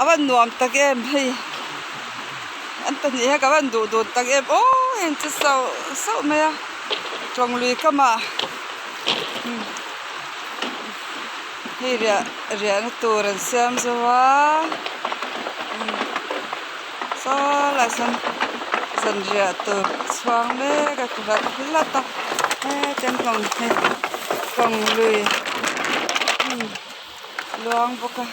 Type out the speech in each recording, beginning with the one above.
A van nuam tak em hei an pahnih hian ka van duh dun tak em aw heng chu sauh sauh mai a tawng lui kamah hei riah riahna tur an siam zo a saw lai sawn zanriah tur chhuang mek a hlat hlat a hetiang tawng hei tawng lui. Luang bawk a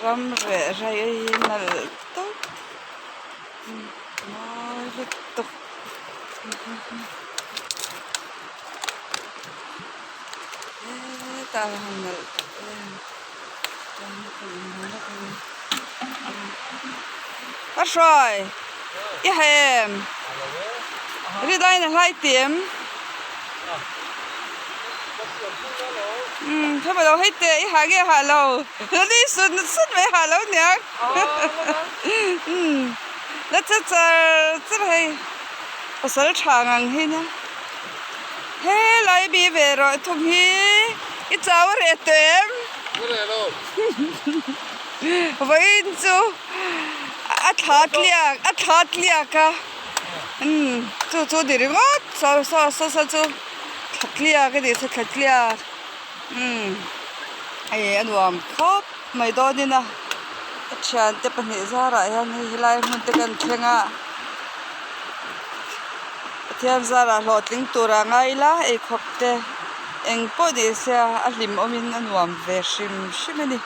ram reh rei nalh tawp mawi lutuk hetah a han nalh tak em ka hruai i ha em ridai na hlai tih em. Umm kha lo hei teh i ha nge ha lo ni sut sut mai ha lo niang umm la che char char hei pasal tha ngang hi nia helai bi ve rawh thung hi i chau a reh tawh em vawiin chu a thla tliak a thla tliak a umm chu chu ni ringawt saw saw saw saw chu. Thla tliak a nih chu thla tliak umm hei a nuam khawp mai dawnin a ka thiante pahnih zarah hian hei helai hmun te kan thleng a Pathian zarah hlawhtling tur a ngai ila eikhawp te eng pawh ni se a hlim awmin a nuam ve hrim hrim a ni.